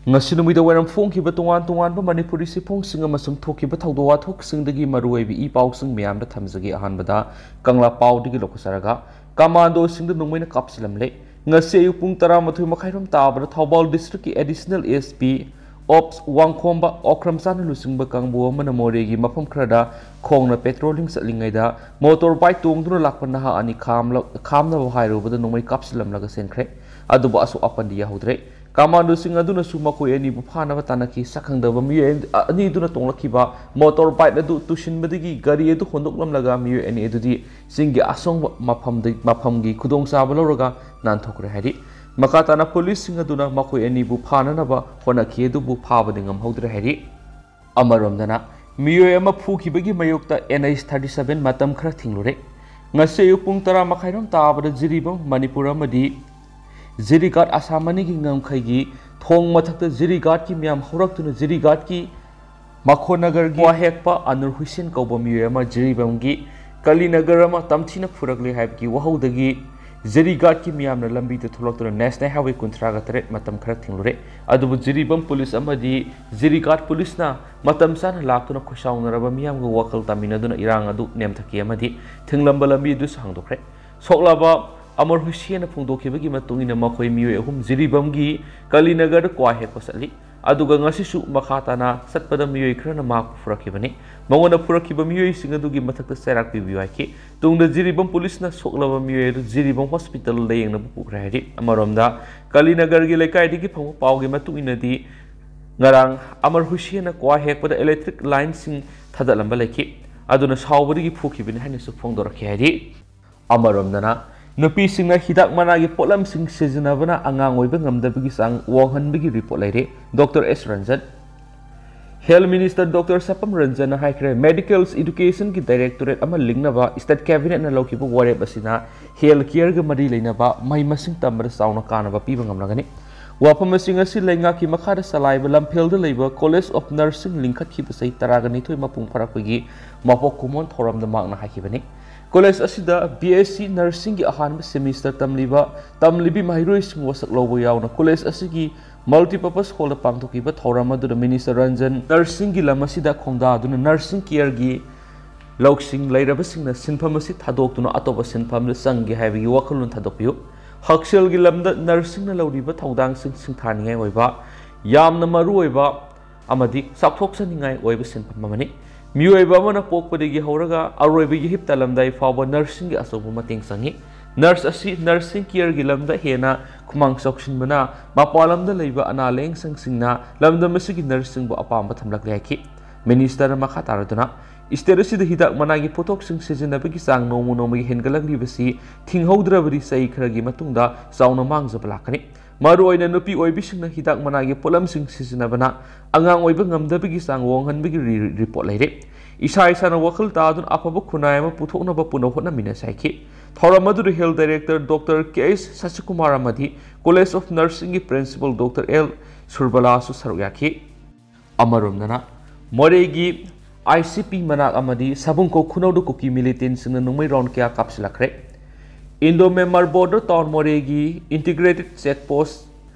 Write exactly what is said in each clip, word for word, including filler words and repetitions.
ꯉꯁꯤ ꯅꯨꯃꯤꯗꯥꯡ ꯋꯥꯏꯔꯝ ꯐꯣꯡꯈꯤꯕ ꯇꯣꯉꯥꯟ ꯇꯣꯉꯥꯟꯕ ꯃꯅꯤꯄꯨꯔꯤ ꯆꯦꯐꯣꯡꯁꯤꯡ ꯑꯃꯁꯨꯡ ꯊꯣꯛꯈꯤꯕ ꯊꯧꯗꯣꯛ ꯋꯥꯊꯣꯛꯁꯤꯡꯗꯒꯤ ꯃꯔꯨꯑꯣꯏꯕ ꯏ ꯄꯥꯎꯁꯤꯡ ꯃꯌꯥꯝꯗ ꯊꯝꯖꯒꯦ꯫ ꯑꯍꯥꯟꯕꯗ ꯀꯪꯂꯥ ꯄꯥꯎꯗꯒꯤ ꯂꯧꯈꯠꯆꯔꯒ, ꯀꯃꯥꯟꯗꯣꯁꯤꯡꯗ ꯅꯣꯡꯃꯩꯅ ꯀꯥꯞꯁꯤꯜꯂꯝꯂꯦ꯫ ꯉꯁꯤ ꯑꯌꯨꯛ ꯄꯨꯡ ꯇꯔꯥꯃꯥꯊꯣꯏ ꯃꯈꯥꯏꯔꯣꯝ ꯇꯥꯕꯗ ꯊꯧꯕꯥꯜ ꯗꯤꯁꯇ꯭ꯔꯤꯛꯀꯤ ꯑꯦꯗꯤꯁꯅꯦꯜ ꯑꯦꯁ ꯄꯤ ꯑꯣꯞꯁ ꯋꯥꯡꯈꯣꯝꯕ ꯑꯣꯀ꯭ꯔꯝꯆꯥꯟꯅ ꯂꯨꯆꯤꯡꯕ ꯀꯥꯡꯕꯨ ꯑꯃꯅ ꯃꯣꯔꯦꯒꯤ ꯃꯐꯝ ꯈꯔꯗ ꯈꯣꯡꯅ ꯄꯦꯇ꯭ꯔꯣꯂꯤꯡ ꯆꯠꯂꯤꯉꯩꯗ ꯃꯣꯇꯣꯔ ꯕꯥꯏꯛ ꯇꯣꯡꯗꯨꯅ ꯂꯥꯛꯄ ꯅꯍꯥ ꯑꯅꯤ ꯈꯥꯝꯂ-, ꯈꯥꯝꯅꯕ ꯍꯥꯏꯔꯨꯕꯗ ꯅꯣꯡꯃꯩ ꯀꯥꯞꯁꯤꯜꯂꯝꯂꯒ ꯆꯦꯟꯈ꯭ꯔꯦ꯫ ꯑꯗꯨꯕꯨ ꯑꯁꯣꯛ ꯑꯄꯟꯗꯤ ꯌꯥꯎꯍꯧꯗ꯭ꯔꯦ꯫ ꯀꯃꯥꯟꯗꯣꯁꯤꯡ ꯑꯗꯨꯅꯁꯨ ꯃꯈꯣꯏ ꯑꯅꯤꯕꯨ ꯐꯥꯅꯕ ꯇꯥꯟꯅꯈꯤ꯫ ꯁꯛꯈꯪꯗꯕ ꯃꯤꯑꯣꯏ ꯑꯅꯤꯗꯨꯅ ꯇꯣꯡꯂꯛꯈꯤꯕ ꯃꯣꯇꯣꯔ ꯕꯥꯏꯛ ꯑꯗꯨ ꯇꯨꯁꯤꯟꯕꯗꯒꯤ ꯒꯥꯔꯤ ꯑꯗꯨ ꯍꯣꯟꯗꯣꯛꯂꯝꯂꯒ ꯃꯤꯑꯣꯏ ꯑꯅꯤ ꯑꯗꯨꯗꯤ ꯆꯤꯡꯒꯤ ꯑꯁꯣꯡꯕ ꯃꯐꯝꯗ-, ꯃꯐꯝꯒꯤ ꯈꯨꯗꯣꯡꯆꯥꯕ ꯂꯧꯔꯒ ꯅꯥꯟꯊꯣꯛꯈ꯭ꯔꯦ ꯍꯥꯏꯔꯤ꯫ ꯃꯈꯥ ꯇꯥꯅ ꯄꯨꯂꯤꯁꯁꯤꯡ ꯑꯗꯨꯅ ꯃꯈꯣꯏ ꯑꯅꯤꯕꯨ ꯐꯥꯅꯅꯕ ꯍꯣꯠꯅꯈꯤ, ꯑꯗꯨꯕꯨ ꯐꯥꯕꯗꯤ ꯉꯝꯍꯧꯗ꯭ꯔꯦ ꯍꯥꯏꯔꯤ꯫ ꯑꯃꯔꯣꯝꯗꯅ, ꯃꯤꯑꯣꯏ ꯑꯃ ꯐꯨꯈꯤꯕꯒꯤ ꯃꯥꯌꯣꯛꯇ ꯑꯦꯟ ꯑꯩꯆ thirty seven ꯃꯇꯝ ꯈꯔ ꯊꯤꯡꯂꯨꯔꯦ꯫ ꯉꯁꯤ ꯑꯌꯨꯛ ꯄꯨꯡ ꯇꯔꯥ ꯃꯈꯥꯏꯔꯣꯝ ꯇꯥꯕꯗ ꯖꯤꯔꯤꯕꯥꯝ, ꯃꯅꯤꯄꯨꯔ ꯑꯃꯗꯤ ꯖꯤꯔꯤꯒꯥꯠ, ꯑꯁꯥꯝ ꯑꯅꯤꯒꯤ ꯉꯝꯈꯩꯒꯤ ꯊꯣꯡ ꯃꯊꯛꯇ ꯖꯤꯔꯤꯒꯥꯠꯀꯤ ꯃꯤꯌꯥꯝ ꯍꯧꯔꯛꯇꯨꯅ ꯖꯤꯔꯤꯒꯥꯠꯀꯤ ꯃꯈꯣꯟꯅꯒꯔꯒꯤ ꯋꯥꯍꯦꯛꯄ ꯑꯅꯨꯔ ꯍꯨꯏꯁꯦꯟ ꯀꯧꯕ ꯃꯤꯑꯣꯏ ꯑꯃ ꯖꯤꯔꯤꯕꯥꯝꯒꯤ ꯀꯂꯤꯅꯒꯔ ꯑꯃ ꯇꯝꯊꯤꯅ ꯐꯨꯔꯛꯂꯦ ꯍꯥꯏꯕꯒꯤ ꯋꯥꯍꯧꯗꯒꯤ ꯖꯤꯔꯤꯒꯥꯠꯀꯤ ꯃꯤꯌꯥꯝꯅ ꯂꯝꯕꯤꯗ ꯊꯣꯛꯂꯛꯇꯨꯅ ꯅꯦꯁꯅꯦꯜ ꯍꯥꯏꯋꯦ ꯀꯨꯟꯊ꯭ꯔꯥꯒ ꯇꯔꯦꯠ ꯃꯇꯝ ꯈꯔ ꯊꯤꯡꯂꯨꯔꯦ꯫ ꯑꯗꯨꯕꯨ ꯖꯤꯔꯤꯕꯥꯝ ꯄꯨꯂꯤꯁ ꯑꯃꯗꯤ ꯖꯤꯔꯤꯒꯥꯠ ꯄꯨꯂꯤꯁꯅ ꯃꯇꯝ ꯆꯥꯅ ꯂꯥꯛꯇꯨꯅ ꯈꯣꯏꯁꯥꯎꯅꯔꯕ ꯃꯤꯌꯥꯝꯒ ꯋꯥꯈꯜ ꯇꯥꯃꯤꯟꯅꯗꯨꯅ ꯏꯔꯥꯡ ꯑꯗꯨ ꯅꯦꯝꯊꯈꯤ ꯑꯃꯗꯤ ꯊꯤꯡꯂꯝꯕ ꯂꯝꯕꯤ ꯑꯗꯨꯁꯨ ꯍꯥꯡꯗꯣꯛꯈ꯭ꯔꯦ꯫ ꯁꯣꯛꯂꯕ ꯑꯃꯔ ꯍꯨꯏꯁꯦꯟꯅ ꯐꯣꯡꯗꯣꯛꯈꯤꯕꯒꯤ ꯃꯇꯨꯡ ꯏꯟꯅ ꯃꯈꯣꯏ ꯃꯤꯑꯣꯏ ꯑꯍꯨꯝ ꯖꯤꯔꯤꯕꯥꯝꯒꯤ ꯀꯂꯤꯅꯒꯔꯗ ꯀ꯭ꯋꯥ ꯍꯦꯛꯄ ꯆꯠꯂꯤ꯫ ꯑꯗꯨꯒ ꯉꯁꯤꯁꯨ ꯃꯈꯥ ꯇꯥꯅ ꯆꯠꯄꯗ ꯃꯤꯑꯣꯏ ꯈꯔꯅ ꯃꯍꯥꯛꯄꯨ ꯐꯨꯔꯛꯈꯤꯕꯅꯤ꯫ ꯃꯉꯣꯟꯗ ꯐꯨꯔꯛꯈꯤꯕ ꯃꯤꯑꯣꯏꯁꯤꯡ ꯑꯗꯨꯒꯤ ꯃꯊꯛꯇ ꯆꯩꯔꯥꯛ ꯄꯤꯕꯤꯌꯨ ꯍꯥꯏꯈꯤ꯫ ꯇꯨꯡꯗ ꯖꯤꯔꯤꯕꯥꯝ ꯄꯨꯂꯤꯁꯅ ꯁꯣꯛꯂꯕ ꯃꯤꯑꯣꯏ ꯑꯗꯨ ꯖꯤꯔꯤꯕꯥꯝ ꯍꯣꯁꯄꯤꯇꯥꯜ ꯂꯥꯌꯦꯡꯅꯕ ꯄꯨꯈ꯭ꯔꯦ ꯍꯥꯏꯔꯤ꯫ ꯑꯃꯔꯣꯝꯗ, ꯀꯂꯤꯅꯒꯔꯒꯤ ꯂꯩꯀꯥꯏꯗꯒꯤ ꯐꯪꯕ ꯄꯥꯎꯒꯤ ꯃꯇꯨꯡ ꯏꯟꯅꯗꯤ, ꯉꯔꯥꯡ ꯑꯃꯔ ꯍꯨꯏꯁꯦꯟꯅ ꯀ꯭ꯋꯥ ꯍꯦꯛꯄꯗ ꯏꯂꯦꯛꯇ꯭ꯔꯤꯛ ꯂꯥꯏꯟꯁꯤꯡ ꯊꯥꯗꯠꯂꯝꯕ ꯂꯩꯈꯤ꯫ ꯑꯗꯨꯅ ꯁꯥꯎꯕꯗꯒꯤ ꯐꯨꯈꯤꯕꯅꯤ ꯍꯥꯏꯅꯁꯨ ꯐꯣꯡꯗꯣꯔꯛꯈꯤ ꯍꯥꯏꯔꯤ꯫ ꯑꯃꯔꯣꯝꯗꯅ, ꯅꯨꯄꯤꯁꯤꯡꯅ ꯍꯤꯗꯥꯛ ꯃꯅꯥꯒꯤ ꯄꯣꯠꯂꯝꯁꯤꯡ ꯁꯤꯖꯤꯟꯅꯕꯅ ꯑꯉꯥꯡ ꯑꯣꯏꯕ ꯉꯝꯗꯕꯒꯤ ꯆꯥꯡ ꯋꯥꯡꯍꯟꯕꯒꯤ ꯔꯤꯄꯣꯔꯠ ꯂꯩꯔꯦ꯫ ꯗꯣꯛꯇꯔ ꯑꯦꯁ ꯔꯟꯖꯟ꯫ ꯍꯦꯜꯊ ꯃꯤꯅꯤꯁꯇꯔ ꯗꯣꯛꯇꯔ ꯁꯄꯝ ꯔꯟꯖꯟꯅ ꯍꯥꯏꯈ꯭ꯔꯦ, ꯃꯦꯗꯤꯀꯦꯜ ꯏꯗꯨꯀꯦꯁꯟꯒꯤ ꯗꯥꯏꯔꯦꯛꯇꯣꯔꯦꯠ ꯑꯃ ꯂꯤꯡꯅꯕ ꯁ꯭ꯇꯦꯠ ꯀꯦꯕꯤꯅꯦꯠꯅ ꯂꯧꯈꯤꯕ ꯋꯥꯔꯦꯞ ꯑꯁꯤꯅ ꯍꯦꯜꯊ ꯀꯤꯌꯔꯒ ꯃꯔꯤ ꯂꯩꯅꯕ ꯃꯍꯩ ꯃꯁꯤꯡ ꯇꯝꯕꯗ ꯆꯥꯎꯅ ꯀꯥꯟꯅꯕ ꯄꯤꯕ ꯉꯝꯂꯒꯅꯤ꯫ ꯋꯥꯐꯝ ꯑꯁꯤ ꯉꯁꯤ ꯂꯩꯉꯥꯛꯀꯤ ꯃꯈꯥꯗ ꯆꯂꯥꯏꯕ ꯂꯝꯐꯦꯜꯗ ꯂꯩꯕ ꯀꯣꯂꯦꯖ ꯑꯣꯐ ꯅꯔꯁꯤꯡ ꯂꯤꯡꯈꯠꯈꯤꯕ ꯆꯍꯤ ꯇꯔꯥꯒ ꯅꯤꯊꯣꯏ ꯃꯄꯨꯡ ꯐꯥꯔꯛꯄꯒꯤ ꯃꯄꯣꯛ ꯀꯨꯝꯑꯣꯟ ꯊꯧꯔꯝꯗ ꯃꯍꯥꯛꯅ ꯍꯥꯏꯈꯤꯕꯅꯤ꯫ ꯀꯣꯂꯦꯖ ꯑꯁꯤꯗ ꯕꯤ ꯑꯦꯁ ꯁꯤ ꯅꯔꯁꯤꯡꯒꯤ ꯑꯍꯥꯟꯕ ꯁꯦꯃꯤꯁꯇꯔ ꯇꯝꯂꯤꯕ ꯇꯝꯂꯤꯕꯤ ꯃꯍꯩꯔꯣꯏꯁꯤꯡ ꯋꯥꯁꯛ ꯂꯧꯕ ꯌꯥꯎꯅ ꯀꯣꯂꯦꯖ ꯑꯁꯤꯒꯤ Multipurpose Hallꯗ ꯄꯥꯡꯊꯣꯛꯈꯤꯕ ꯊꯧꯔꯝ ꯑꯗꯨꯗ Minister ꯔꯟꯖꯟ nursingꯒꯤ ꯂꯝ ꯑꯁꯤꯗ ꯈꯣꯡꯗꯥꯗꯨꯅ nursing careꯒꯤ ꯂꯧꯁꯤꯡ ꯂꯩꯔꯕꯁꯤꯡꯅ ꯁꯤꯟꯐꯝ ꯑꯁꯤ ꯊꯥꯗꯣꯛꯇꯨꯅ ꯑꯇꯣꯞꯄ ꯁꯤꯟꯐꯝꯗ ꯆꯪꯒꯦ ꯍꯥꯏꯕꯒꯤ ꯋꯥꯈꯜꯂꯣꯟ ꯊꯥꯗꯣꯛꯄꯤꯌꯨ꯫ ꯍꯛꯁꯦꯜꯒꯤ ꯂꯝꯗ nursingꯅ ꯂꯧꯔꯤꯕ ꯊꯧꯗꯥꯡꯁꯤꯡ ꯁꯤꯡꯊꯥꯅꯤꯡꯉꯥꯏ ꯑꯣꯏꯕ ꯌꯥꯝꯅ ꯃꯔꯨꯑꯣꯏꯕ ꯑꯃꯗꯤ ꯆꯥꯎꯊꯣꯛꯆꯅꯤꯡꯉꯥꯏ ꯑꯣꯏꯕ ꯁꯤꯟꯐꯝ ꯑꯃꯅꯤ꯫ ꯃꯤꯑꯣꯏꯕ ꯑꯃꯅ ꯄꯣꯛꯄꯗꯒꯤ ꯍꯧꯔꯒ ꯑꯔꯣꯏꯕ ꯌꯥꯍꯤꯞ ꯇꯥꯂꯝꯗꯥꯏ ꯐꯥꯎꯕ nursingꯒꯤ ꯑꯆꯧꯕ ꯃꯇꯦꯡ ꯆꯪꯏ꯫ Nurse ꯑꯁꯤ nursing careꯒꯤ ꯂꯝꯗ ꯍꯦꯟꯅ ꯈꯨꯃꯥꯡ ꯆꯥꯎꯁꯤꯟꯕꯅ ꯃꯄꯥꯟ ꯂꯝꯗ ꯂꯩꯕ ꯑꯅꯥ ꯂꯥꯌꯦꯡꯁꯪꯁꯤꯡꯅ ꯂꯝꯗꯝ ꯑꯁꯤꯒꯤ nursingꯕꯨ ꯑꯄꯥꯝꯕ ꯊꯝꯂꯛꯂꯦ ꯍꯥꯏꯈꯤ꯫ Ministerꯅ ꯃꯈꯥ ꯇꯥꯔꯗꯨꯅ, state ꯑꯁꯤꯗ ꯍꯤꯗꯥꯛ ꯃꯅꯥꯒꯤ ꯄꯣꯠꯊꯣꯛꯁꯤꯡ ꯁꯤꯖꯤꯟꯅꯕꯒꯤ ꯆꯥꯡ ꯅꯣꯡꯃ ꯅꯣꯡꯃꯒꯤ ꯍꯦꯟꯒꯠꯂꯛꯂꯤꯕꯁꯤ ꯊꯤꯡꯍꯧꯗ꯭ꯔꯕꯗꯤ ꯆꯍꯤ ꯈꯔꯒꯤ ꯃꯇꯨꯡꯗ ꯆꯥꯎꯅ ꯃꯥꯡꯖꯕ ꯂꯥꯛꯀꯅꯤ꯫ ꯃꯔꯨꯑꯣꯏꯅ ꯅꯨꯄꯤ ꯑꯣꯏꯕꯤꯁꯤꯡꯅ ꯍꯤꯗꯥꯛ ꯃꯅꯥꯒꯤ ꯄꯣꯠꯂꯝꯁꯤꯡ ꯁꯤꯖꯤꯟꯅꯕꯅ ꯑꯉꯥꯡ ꯑꯣꯏꯕ ꯉꯝꯗꯕꯒꯤ ꯆꯥꯡ ꯋꯥꯡꯍꯟꯕꯒꯤ ꯔꯤ-, report ꯂꯩꯔꯦ꯫ ꯏꯁꯥ ꯏꯁꯥꯅ ꯋꯥꯈꯜ ꯇꯥꯗꯨꯅ ꯑꯐꯕ ꯈꯨꯟꯅꯥꯏ ꯑꯃ ꯄꯨꯊꯣꯛꯅꯕ ꯄꯨꯟꯅ ꯍꯣꯠꯅꯃꯤꯟꯅꯁꯤ ꯍꯥꯏꯈꯤ꯫ ꯊꯧꯔꯝ ꯑꯗꯨꯗ Health Director Doctor ꯀꯦ ꯑꯦꯁ ꯁꯁꯤꯀꯨꯃꯥꯔ ꯑꯃꯗꯤ College of Nursingꯒꯤ Principal Doctor ꯑꯦꯜ ꯁꯨꯔꯕꯂꯥꯁꯨ ꯁꯔꯨꯛ ꯌꯥꯈꯤ꯫ ꯑꯃꯔꯣꯝꯗꯅ, ꯃꯣꯔꯦꯒꯤ ꯑꯥꯏ ꯁꯤ ꯄꯤ ꯃꯅꯥꯛ ꯑꯃꯗꯤ ꯁꯥꯕꯨꯡꯈꯣꯛ ꯈꯨꯅꯧꯗ ꯀꯨꯀꯤ militantꯁꯤꯡꯅ ꯅꯣꯡꯃꯩ round ꯀꯌꯥ ꯀꯥꯞꯁꯤꯜꯂꯛꯈ꯭ꯔꯦ꯫ Indo Myanmar border town ꯃꯣꯔꯦꯒꯤ integrated check post,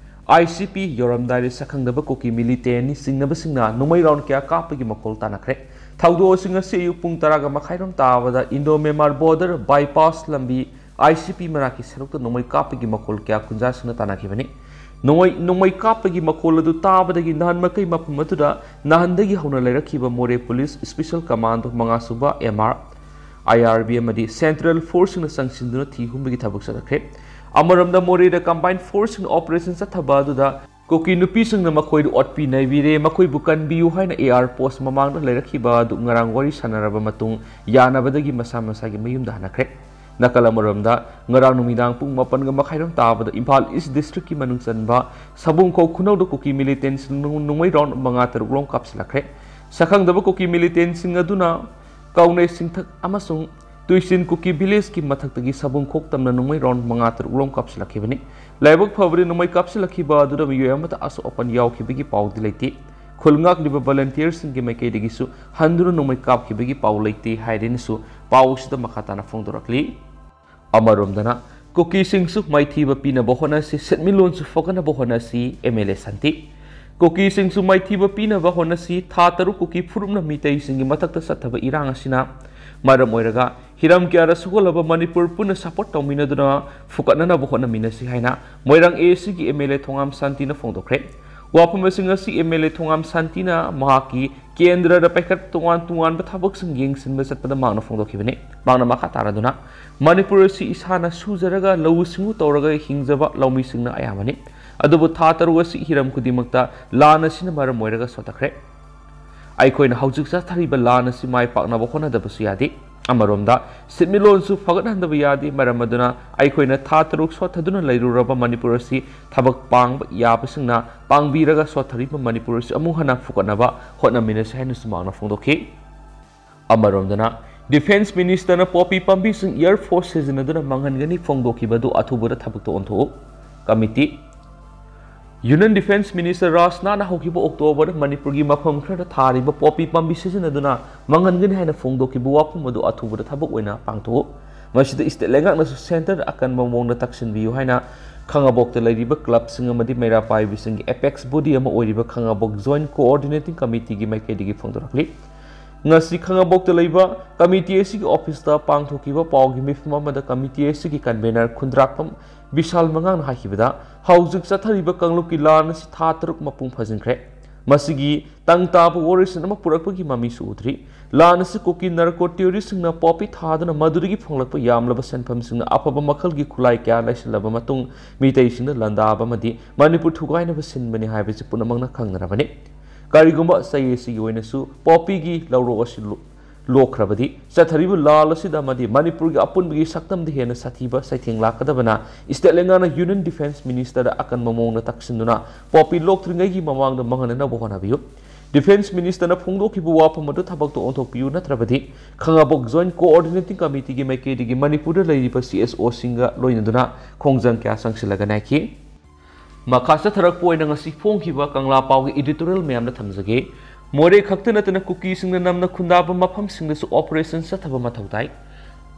I C P, ꯌꯧꯔꯝꯗꯥꯏꯗ ꯁꯛꯈꯪꯗꯕ Kuki militant ꯆꯤꯡꯅꯕꯁꯤꯡꯅ ꯅꯣꯡꯃꯩ round ꯀꯌꯥ ꯀꯥꯞꯄꯒꯤ ꯃꯈꯣꯜ ꯇꯥꯅꯈ꯭ꯔꯦ꯫ ꯊꯧꯗꯣꯛ ꯑꯁꯤ ꯉꯁꯤ ꯑꯌꯨꯛ ꯄꯨꯡ ꯇꯔꯥꯒ ꯃꯈꯥꯏꯔꯣꯝ ꯇꯥꯕꯗ Indo Myanmar border bypass ꯂꯝꯕꯤ ꯑꯥꯏ ꯁꯤ ꯄꯤ ꯃꯅꯥꯛꯀꯤ ꯁꯔꯨꯛꯇ ꯅꯣꯡꯃꯩ ꯀꯥꯞꯄꯒꯤ ꯃꯈꯣꯜ ꯀꯌꯥ ꯈꯨꯟꯖꯥꯁꯤꯡꯅ ꯇꯥꯅꯈꯤꯕꯅꯤ꯫ ꯅꯣꯡꯃꯩ, ꯅꯣꯡꯃꯩ ꯀꯥꯞꯄꯒꯤ ꯃꯈꯣꯜ ꯑꯗꯨ ꯇꯥꯕꯗꯒꯤ ꯅꯍꯥꯟ ꯃꯈꯩ ꯃꯐꯝ ꯑꯗꯨꯗ ꯅꯍꯥꯟꯗꯒꯤ ꯍꯧꯅ ꯂꯩꯔꯛꯈꯤꯕ ꯃꯣꯔꯦ Police Special Commando ꯃꯉꯥꯁꯨꯕ M R, I R B ꯑꯃꯗꯤ Central Forceꯁꯤꯡꯅ ꯆꯪꯁꯤꯟꯗꯨꯅ ꯊꯤ ꯍꯨꯝꯕꯒꯤ ꯊꯕꯛ ꯆꯠꯊꯈ꯭ꯔꯦ꯫ ꯑꯃꯔꯣꯝꯗ ꯃꯣꯔꯦꯗ Combined Forceꯁꯤꯡꯅ operation ꯆꯠꯊꯕ ꯑꯗꯨꯗ ꯀꯨꯀꯤ ꯅꯨꯄꯤꯁꯤꯡꯅ ꯃꯈꯣꯏꯗ ꯑꯣꯠꯄꯤ ꯅꯩꯕꯤꯔꯦ, ꯃꯈꯣꯏꯕꯨ ꯀꯟꯕꯤꯌꯨ ꯍꯥꯏꯅ ꯑꯦ ꯑꯥꯔ post ꯃꯃꯥꯡꯗ ꯂꯩꯔꯛꯈꯤꯕ ꯑꯗꯨ ꯉꯔꯥꯡ ꯋꯥꯔꯤ ꯁꯥꯟꯅꯔꯕ ꯃꯇꯨꯡ ꯌꯥꯅꯕꯗꯒꯤ ꯃꯁꯥ ꯃꯁꯥꯒꯤ ꯃꯌꯨꯝꯗ ꯍꯟꯅꯈ꯭ꯔꯦ꯫ ꯅꯥꯀꯜ ꯑꯃꯔꯣꯝꯗ, ꯉꯔꯥꯡ ꯅꯨꯃꯤꯗꯥꯡ ꯄꯨꯡ ꯃꯥꯄꯟꯒ ꯃꯈꯥꯏꯔꯣꯝ ꯇꯥꯕꯗ ꯏꯝꯐꯥꯜ East Districtꯀꯤ ꯃꯅꯨꯡ ꯆꯟꯕ ꯁꯥꯕꯨꯡꯈꯣꯛ ꯈꯨꯅꯧꯗ ꯀꯨꯀꯤ militantꯁꯤꯡ ꯅꯣꯡ-, ꯅꯣꯡꯃꯩ round ꯃꯉꯥ ꯇꯔꯨꯛ ꯂꯣꯝ ꯀꯥꯞꯁꯤꯜꯂꯛꯈ꯭ꯔꯦ꯫ ꯁꯛꯈꯪꯗꯕ ꯀꯨꯀꯤ militantꯁꯤꯡ ꯑꯗꯨꯅ ꯀꯥꯎꯅꯩ ꯁꯤꯡꯊꯛ ꯑꯃꯁꯨꯡ ꯇꯨꯏꯆꯤꯟ ꯀꯨꯀꯤ villageꯀꯤ ꯃꯊꯛꯇꯒꯤ ꯁꯥꯕꯨꯡꯈꯣꯛ ꯇꯝꯅ ꯅꯣꯡꯃꯩ round ꯃꯉꯥ ꯇꯔꯨꯛ ꯂꯣꯝ ꯀꯥꯞꯁꯤꯜꯂꯛꯈꯤꯕꯅꯤ꯫ ꯂꯥꯏꯕꯛ ꯐꯕꯗꯤ ꯅꯣꯡꯃꯩ ꯀꯥꯞꯁꯤꯜꯂꯛꯈꯤꯕ ꯑꯗꯨꯗ ꯃꯤꯑꯣꯏ ꯑꯃꯠꯇ ꯑꯁꯣꯛ ꯑꯄꯟ ꯌꯥꯎꯈꯤꯕꯒꯤ ꯄꯥꯎꯗꯤ ꯂꯩꯇꯦ꯫ ꯈꯨꯜ ꯉꯥꯛꯂꯤꯕ volunteerꯁꯤꯡꯒꯤ ꯃꯥꯏꯀꯩꯗꯒꯤꯁꯨ ꯍꯟꯗꯨꯅ ꯅꯣꯡꯃꯩ ꯀꯥꯞꯈꯤꯕꯒꯤ ꯄꯥꯎ ꯂꯩꯇꯦ ꯍꯥꯏꯔꯦꯅꯁꯨ ꯄꯥꯎ ꯑꯁꯤꯗ ꯃꯈꯥ ꯇꯥꯅ ꯐꯣꯡꯗꯣꯔꯛꯂꯤ꯫ ꯑꯃꯔꯣꯝꯗꯅ, ꯀꯨꯀꯤꯁꯤꯡꯁꯨ ꯃꯥꯏꯊꯤꯕ ꯄꯤꯅꯕ ꯍꯣꯠꯅꯁꯤ, ꯁꯦꯟꯃꯤꯠꯂꯣꯟꯁꯨ ꯐꯒꯠꯅꯕ ꯍꯣꯠꯅꯁꯤ, ꯑꯦꯝ ꯑꯦꯜ ꯑꯦ ꯁꯥꯟꯇꯤ꯫ ꯀꯨꯀꯤꯁꯤꯡꯁꯨ ꯃꯥꯏꯊꯤꯕ ꯄꯤꯅꯕ ꯍꯣꯠꯅꯁꯤ, ꯊꯥ ꯇꯔꯨꯛ ꯀꯨꯀꯤ ꯐꯨꯔꯨꯞꯅ ꯃꯤꯇꯩꯁꯤꯡꯒꯤ ꯃꯊꯛꯇ ꯆꯠꯊꯕ ꯏꯔꯥꯡ ꯑꯁꯤꯅ ꯃꯔꯝ ꯑꯣꯏꯔꯒ ꯍꯤꯔꯝ ꯀꯌꯥꯗ ꯁꯣꯛꯍꯜꯂꯕ ꯃꯅꯤꯄꯨꯔ ꯄꯨꯟꯅ ꯁꯄꯣꯔꯠ ꯇꯧꯃꯤꯟꯅꯗꯨꯅ ꯐꯨꯀꯠꯅꯅꯕ ꯍꯣꯠꯅꯃꯤꯟꯅꯁꯤ ꯍꯥꯏꯅ ꯃꯣꯏꯔꯥꯡ ꯑꯦ ꯑꯦꯁ ꯁꯤꯒꯤ ꯑꯦꯝ ꯑꯦꯜ ꯑꯦ ꯊꯣꯉꯥꯝ ꯁꯥꯟꯇꯤꯅ ꯐꯣꯡꯗꯣꯛꯈ꯭ꯔꯦ꯫ ꯋꯥꯐꯝ ꯑꯁꯤꯡ ꯑꯁꯤ ꯑꯦꯝ ꯑꯦꯜ ꯑꯦ ꯊꯣꯉꯥꯝ ꯁꯥꯟꯇꯤꯅ ꯃꯍꯥꯛꯀꯤ ꯀꯦꯟꯗ꯭ꯔꯗ ꯄꯥꯏꯈꯠ ꯇꯣꯉꯥꯟ ꯇꯣꯉꯥꯟꯕ ꯊꯕꯛꯁꯤꯡ ꯌꯦꯡꯁꯤꯟꯕ ꯆꯠꯄꯗ ꯃꯍꯥꯛꯅ ꯐꯣꯡꯗꯣꯛꯈꯤꯕꯅꯤ꯫ ꯃꯍꯥꯛꯅ ꯃꯈꯥ ꯇꯥꯔꯗꯨꯅ, "ꯃꯅꯤꯄꯨꯔ ꯑꯁꯤ ꯏꯁꯥꯅ ꯁꯨꯖꯔꯒ ꯂꯧꯎ ꯁꯤꯡꯎ ꯇꯧꯔꯒ ꯍꯤꯡꯖꯕ ꯂꯧꯃꯤꯁꯤꯡꯅ ꯑꯌꯥꯝꯕꯅꯤ꯫ ꯑꯗꯨꯕꯨ ꯊꯥ ꯇꯔꯨꯛ ꯑꯁꯤ ꯍꯤꯔꯝ ꯈꯨꯗꯤꯡꯃꯛꯇ ꯂꯥꯟ ꯑꯁꯤꯅ ꯃꯔꯝ ꯑꯣꯏꯔꯒ ꯁꯣꯠꯊꯈ꯭ꯔꯦ꯫ ꯑꯩꯈꯣꯏꯅ ꯍꯧꯖꯤꯛ ꯆꯠꯊꯔꯤꯕ ꯂꯥꯟ ꯑꯁꯤ ꯃꯥꯏ ꯄꯥꯛꯅꯕ ꯍꯣꯠꯅꯗꯕꯁꯨ ꯌꯥꯗꯦ꯫ ꯑꯃꯔꯣꯝꯗ ꯁꯦꯟꯃꯤꯠꯂꯣꯟꯁꯨ ꯐꯒꯠꯍꯟꯗꯕ ꯌꯥꯗꯦ꯫ ꯃꯔꯝ ꯑꯗꯨꯅ ꯑꯩꯈꯣꯏꯅ ꯊꯥ ꯇꯔꯨꯛ ꯁꯣꯠꯊꯗꯨꯅ ꯂꯩꯔꯨꯔꯕ ꯃꯅꯤꯄꯨꯔ ꯑꯁꯤ ꯊꯕꯛ ꯄꯥꯡꯕ ꯌꯥꯕꯁꯤꯡꯅ ꯄꯥꯡꯕꯤꯔꯒ ꯁꯣꯠꯊꯔꯤꯕ ꯃꯅꯤꯄꯨꯔ ꯑꯁꯤ ꯑꯃꯨꯛ ꯍꯟꯅ ꯐꯨꯀꯠꯅꯕ ꯍꯣꯠꯅꯃꯤꯟꯅꯁꯤ" ꯍꯥꯏꯅꯁꯨ ꯃꯍꯥꯛꯅ ꯐꯣꯡꯗꯣꯛꯈꯤ꯫ ꯑꯃꯔꯣꯝꯗꯅ, ꯗꯤꯐꯦꯟꯁ ꯃꯤꯅꯤꯁꯇꯔꯅ ꯄꯣꯄꯤ ꯄꯥꯝꯕꯤꯁꯤꯡ ꯑꯦꯌꯔ ꯐꯣꯔꯁ ꯁꯤꯖꯤꯟꯅꯗꯨꯅ ꯃꯥꯡꯍꯟꯒꯅꯤ ꯐꯣꯡꯗꯣꯛꯈꯤꯕꯗꯨ ꯑꯊꯨꯕꯗ ꯊꯕꯛꯇ ꯑꯣꯟꯊꯣꯛꯎ꯫ ꯀꯃꯤꯇꯤ꯫ ꯌꯨꯅꯤꯌꯟ ꯗꯤꯐꯦꯟꯁ ꯃꯤꯅꯤꯁꯇꯔ ꯔꯥꯖꯅꯥꯊꯅ ꯍꯧꯈꯤꯕ ꯑꯣꯛꯇꯣꯕꯔꯗ ꯃꯅꯤꯄꯨꯔꯒꯤ ꯃꯐꯝ ꯈꯔꯗ ꯊꯥꯔꯤꯕ ꯄꯣꯄꯤ ꯄꯥꯝꯕꯤ ꯁꯤꯖꯤꯟꯅꯗꯨꯅ ꯃꯥꯡꯍꯟꯒꯅꯤ ꯍꯥꯏꯅ ꯐꯣꯡꯗꯣꯛꯈꯤꯕ ꯋꯥꯐꯝ ꯑꯗꯨ ꯑꯊꯨꯕꯗ ꯊꯕꯛ ꯑꯣꯏꯅ ꯄꯥꯡꯊꯣꯛꯎ꯫ ꯃꯁꯤꯗ ꯁ꯭ꯇꯦꯠ ꯂꯩꯉꯥꯛꯅꯁꯨ ꯁꯦꯟꯇꯔꯗ ꯑꯀꯟꯕ ꯃꯑꯣꯡꯗ ꯇꯛꯁꯤꯟꯕꯤꯌꯨ ꯍꯥꯏꯅ ꯈꯥꯉꯕꯣꯛꯇ ꯂꯩꯔꯤꯕ ꯀ꯭ꯂꯕꯁꯤꯡ ꯑꯃꯗꯤ ꯃꯩꯔꯥ ꯄꯥꯏꯕꯤꯁꯤꯡꯒꯤ ꯑꯦꯄꯦꯛꯁ ꯕꯣꯗꯤ ꯑꯃ ꯑꯣꯏꯔꯤꯕ ꯈꯥꯉꯕꯣꯛ ꯖꯣꯏꯟꯠ ꯀꯣꯑꯣꯔꯗꯤꯅꯦꯇꯤꯡ ꯀꯃꯤꯇꯤꯒꯤ ꯃꯥꯏꯀꯩꯗꯒꯤ ꯐꯣꯡꯗꯣꯔꯛꯂꯤ꯫ ꯉꯁꯤ ꯈꯥꯉꯕꯣꯛꯇ ꯂꯩꯕ ꯀꯃꯤꯇꯤ ꯑꯁꯤꯒꯤ ꯑꯣꯐꯤꯁꯇ ꯄꯥꯡꯊꯣꯛꯈꯤꯕ ꯄꯥꯎꯒꯤ ꯃꯤꯐꯝ ꯑꯃꯗ ꯀꯃꯤꯇꯤ ꯑꯁꯤꯒꯤ ꯀꯟꯚꯦꯅꯔ ꯈꯨꯟꯗ꯭ꯔꯥꯛꯄꯝ ꯕꯤꯁꯥꯜ ꯃꯉꯥꯡꯅ ꯍꯥꯏꯈꯤꯕꯗ, ꯍꯧꯖꯤꯛ ꯆꯠꯊꯔꯤꯕ ꯀꯥꯡꯂꯨꯞꯀꯤ ꯂꯥꯟ ꯑꯁꯤ ꯊꯥ ꯇꯔꯨꯛ ꯃꯄꯨꯡ ꯐꯥꯖꯤꯟꯈ꯭ꯔꯦ꯫ ꯃꯁꯤꯒꯤ ꯇꯪ ꯇꯥꯕ ꯋꯥꯔꯣꯏꯁꯤꯟ ꯑꯃ ꯄꯨꯔꯛꯄꯒꯤ ꯃꯃꯤꯁꯨ ꯎꯗ꯭ꯔꯤ꯫ ꯂꯥꯟ ꯑꯁꯤ ꯀꯨꯀꯤ ꯅꯥꯔꯀꯣ ꯇꯦꯔꯣꯔꯤꯁꯁꯤꯡꯅ ꯄꯣꯄꯤ ꯊꯥꯗꯨꯅ ꯃꯗꯨꯗꯒꯤ ꯐꯪꯂꯛꯄ ꯌꯥꯝꯂꯕ ꯁꯦꯟꯐꯝꯁꯤꯡꯅ ꯑꯐꯕ ꯃꯈꯜꯒꯤ ꯈꯨꯠꯂꯥꯏ ꯀꯌꯥ ꯂꯩꯁꯤꯜꯂꯕ ꯃꯇꯨꯡ ꯃꯤꯇꯩꯁꯤꯡꯗ ꯂꯥꯟꯗꯥꯕ ꯑꯃꯗꯤ ꯃꯅꯤꯄꯨꯔ ꯊꯨꯒꯥꯏꯅꯕ ꯁꯤꯟꯕꯅꯤ ꯍꯥꯏꯕꯁꯤ ꯄꯨꯝꯅꯃꯛꯅ ꯈꯪꯅꯔꯕꯅꯤ꯫ ꯀꯔꯤꯒꯨꯝꯕ ꯆꯍꯤ ꯑꯁꯤꯒꯤ ꯑꯣꯏꯅꯁꯨ ꯄꯣꯄꯤꯒꯤ ꯂꯧꯔꯣꯛ ꯑꯁꯤ ꯂꯣ-, ꯂꯣꯛꯈ꯭ꯔꯕꯗꯤ, ꯆꯠꯊꯔꯤꯕ ꯂꯥꯟ ꯑꯁꯤꯗ ꯑꯃꯗꯤ ꯃꯅꯤꯄꯨꯔꯒꯤ ꯑꯄꯨꯟꯕꯒꯤ ꯁꯛꯇꯝꯗ ꯍꯦꯟꯅ ꯁꯥꯊꯤꯕ ꯆꯩꯊꯦꯡ ꯂꯥꯛꯀꯗꯕꯅ, ꯁ꯭ꯇꯦꯠ ꯂꯩꯉꯥꯛꯅ ꯌꯨꯅꯤꯌꯟ ꯗꯤꯐꯦꯟꯁ ꯃꯤꯅꯤꯁꯇꯔꯗ ꯑꯀꯟꯕ ꯃꯑꯣꯡꯗ ꯇꯛꯁꯤꯟꯗꯨꯅ ꯄꯣꯄꯤ ꯂꯣꯛꯇ꯭ꯔꯤꯉꯩꯒꯤ ꯃꯃꯥꯡꯗ ꯃꯥꯡꯍꯟꯅꯅꯕ ꯍꯣꯠꯅꯕꯤꯌꯨ꯫ ꯗꯤꯐꯦꯟꯁ ꯃꯤꯅꯤꯁꯇꯔꯅ ꯐꯣꯡꯗꯣꯛꯈꯤꯕ ꯋꯥꯐꯝ ꯑꯗꯨ ꯊꯕꯛꯇ ꯑꯣꯟꯊꯣꯛꯄꯤꯌꯨ, ꯅꯠꯇ꯭ꯔꯕꯗꯤ ꯈꯥꯉꯕꯣꯛ ꯖꯣꯏꯟꯠ ꯀꯣꯑꯣꯔꯗꯤꯅꯦꯇꯤꯡ ꯀꯃꯤꯇꯤꯒꯤ ꯃꯥꯏꯀꯩꯗꯒꯤ ꯃꯅꯤꯄꯨꯔꯗ ꯂꯩꯔꯤꯕ ꯁꯤ ꯑꯦꯁ ꯑꯣꯁꯤꯡꯒ ꯂꯣꯏꯅꯗꯨꯅ ꯈꯣꯡꯖꯪ ꯀꯌꯥ ꯆꯪꯁꯤꯜꯂꯒꯅꯤ ꯍꯥꯏꯈꯤ꯫ ꯃꯈꯥ ꯆꯠꯊꯔꯛꯄ ꯑꯣꯏꯅ ꯉꯁꯤ ꯐꯣꯡꯈꯤꯕ ꯀꯪꯂꯥ ꯄꯥꯎꯒꯤ ꯏꯗꯤꯇꯣꯔꯤꯌꯦꯜ ꯃꯌꯥꯝꯗ ꯊꯝꯖꯒꯦ꯫ ꯃꯣꯔꯦ ꯈꯛꯇ ꯅꯠꯇꯅ ꯀꯨꯀꯤꯁꯤꯡꯅ ꯅꯝꯅ ꯈꯨꯟꯗꯥꯕ ꯃꯐꯝꯁꯤꯡꯗꯁꯨ ꯑꯣꯄꯔꯦꯁꯟ ꯆꯠꯊꯕ ꯃꯊꯧ ꯇꯥꯏ꯫